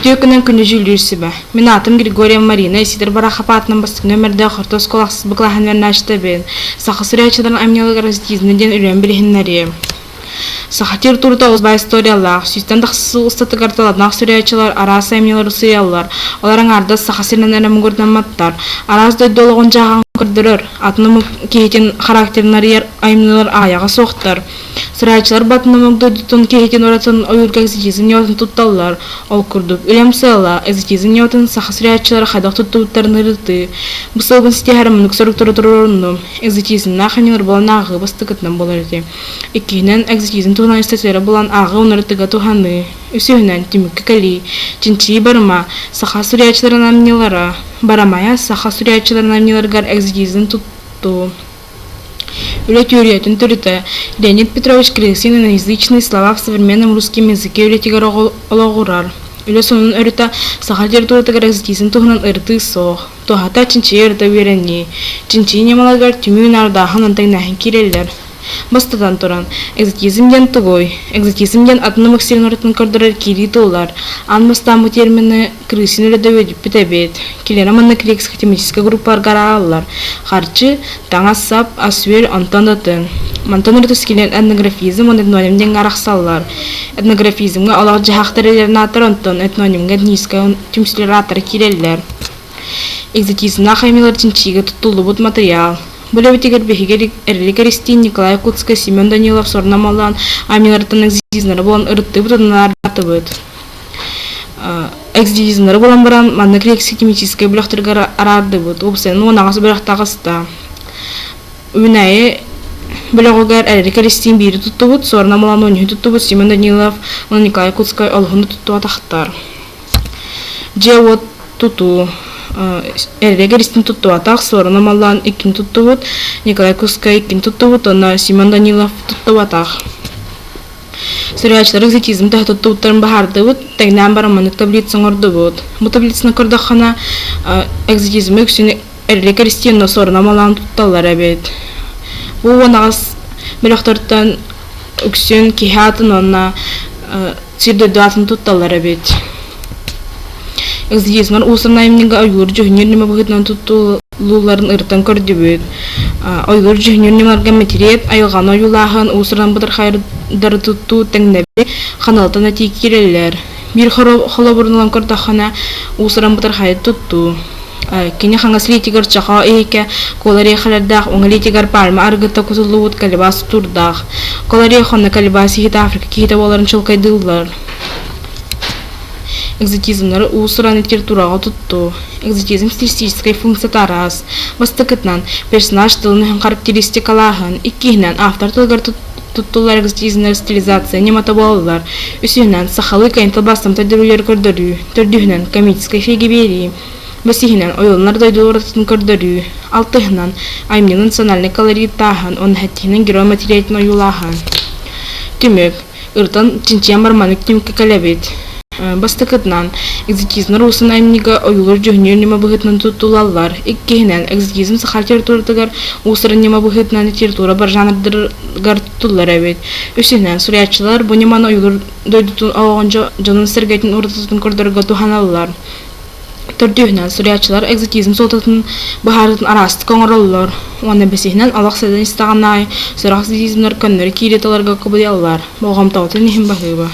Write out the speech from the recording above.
Үтүө күнүн күнү дьүүллүүр сүбэ. Мин аатым Григорьев Марина, Исидор Барахов аатынан бастакы нүөмэрдээх орто оскуола ахсыс кылааһын үөрэнээччитэбин. Саха суруйааччыларын айымньыларыгар артизмы диэн үлэм билиһиннэриэм. Саха литературата олус баай историялаах, сүүстэн тахса сыл устатыгар талааннаах суруйааччылар араас айымньылары суруйаллар. Олор аҥаардас Саха сиринэн эрэ муҥурдамматтар. Араас дойду олоҕун-дьаһаҕын көрдөрөр, атын омук киһитин характерын арыйар айымньылар аҕыйаҕа суохтар. Сырааччылар батынамык дойдутун киһитин уратын ойуурга экзотизм ньыматын тутталлар. Ол курдук, үлэм сыала экзотизм ньыматын саха суруйааччылара хайдах туттубуттарын ырытыы. Бу сылбын ситиһэр муннук соруктары туруоруннум. Экзотизмнаах айымньылар буолан ааҕыы бастакытынан буолар этэ. Иккиһинэн, экзотизм туһунан ыстатыйалары булан ааҕыы уонна ырытыыга туһаныы. Үсүһүнэн, түмүккэ кэлии, чинчийии барыма, саха суруйааччыларын айымньылара, барамайа саха суруйааччыларын айымньыларыгар экзотизм туттуу. Үлэ түөрүйэтин төрүтэ Леонид Петрович Крысин иноязычные слова в современном русском языке үлэтигэр олоҕурар. Үлэ сонун өрүтэ саха литературатыгар экзотизм туһунан ырытыы суох. Туһата чинчийэ ырыта үөрэнии. Чинчийии ньымаларыгар түмүү наардааһын тэҥнээһин киирэллэр. Бастатан туран, экзотизм диэн тугуй? Экзотизм диэн атын омук сирин уратытын көрдөрөр киирии тыллар. Аан бастаан бу термини Крысин үлэ үөдүппүт эбит. Кинилэри манна критическай группаларга араараллар. Харчы, таҥас-сап, ас-үөл, онтон да атын. Мантан ураты килиэн этнографизм уонна этноним диэҥҥэ арахсаллар. Этнографизмҥа олох-дьаһах тэрилэрин ааттара, онтон этнонимҥа этническэй түмсүүлэр ааттара киирэллэр. Экзотизмнаах айымньылар чинчийиигэ туттуллубут матырыйаал. Бу үлэбитигэр биһиги Эрилик Эристиин, Николай Якутскай, Семен Данилов сорунан маллаан айымньыларыттан экзотизмнары булан ырыттыбыт уонна наардатыбыт. Экзотизмнары булан баран, маннык лексикемическэй бөлөхтөргө араардыбыт. Уопсайынан 18 бөлөх таҕыста. Үүнээйи бөлөҕүгэр Эрилик Эристиин биири туттубут, Суорна Малан уонүһү туттубут, Семен Данилов уонна Николай Якутскай олоһуну туттубатахтар. Дьиэ-уот тутуу Эрилик Эристиин туттубатах, Суорун Омоллоон иккини туттубут, Николай Кускай иккини туттубут уонна Семен Данилов туттубатах. Суруйааччылар экзотизм төһө туттубуттарын быһаардыбыт, тэҥнээн баран маннык таблица оҥордубут. Бу таблицаны көрдөххүнэ, экзотизмы үксүн Эрилик Эристиин Суорун Омоллоон тутталлар эбит. Бу 18 бөлөхтөртөн үксүн киһи аатын уонна сир-дойду аатын тутталлар эбит. Экзотизмар уус-уран айымньыга ойуур дьүһүннүүр ньыма быһыытынан туттуллууларын ырытан көрдүбүт. Ойуур дьүһүннүүр ньымаларга мэтириэт, айылҕаны ойуулааһын, уус-уран бытархайдары туттуу тэҥнэбил, ханалытан этии киирэллэр. Биир холобурун ылан көрдөххүнэ, уус-уран бытархайы туттуу. Кини хаҥас илиитигэр чохоо иһикэ колориэхэлэрдээх, уҥа илиитигэр пальма арыгыта кутуллубут калибас тутуурдаах. Колориэх уонна калибас иһитэ Африка киһитэ буоларын чуолкайдыыллар. Экзотизмнары уус-уран литератураҕа туттуу. Экзотизм стилистическэй функцията араас. Бастакытынан, персонаж тылын характеристикалааһын, иккиһинэн, автор тылыгар туттуллар экзотизмнар стилизация ньымата буолаллар. Үсүһүнэн, сахалыы кыайан тылбаастаммыт өйдөбүллэри көрдөрүү. Төрдүһүнэн, комическай фиги биэрии. Бэсиһинэн, ойууланар дойду уратытын көрдөрүү. Алтыһынан, айымньыны национальнай колориттааһын уонна сэттиһинэн герой мэтириэтин ойуулааһын. Түмүк. Ырытан чинчийэн барманык түмүккэ кэлэбит. Бастакытынан, экзотизмнар уустун айымньыга ойуулуур дьүһүннүүр ньыма быһыытынан туттулаллар. Иккиһинэн, экзотизм саха литературатыгар уус-уран ньыма быһыытынан литература бар жанрдарыгар туттуллар эбит. Үсүһүнэн, суруйааччылар бу ньыманы ойуулуур дойдутун олоҕун дьонун-сэргэтин уратытын көрдөрөргө туһаналлар. Төрдүһүнэн, суруйааччылар экзотизм суолтатын быһаарыытын араастык оҥороллор уонна бэсиһинэн, олох сайдан истэҕин аайы сорох экзотизмнар көннөрү киирии тылларга кубулуйаллар. Болҕомтоҕутун иһин баһыыба.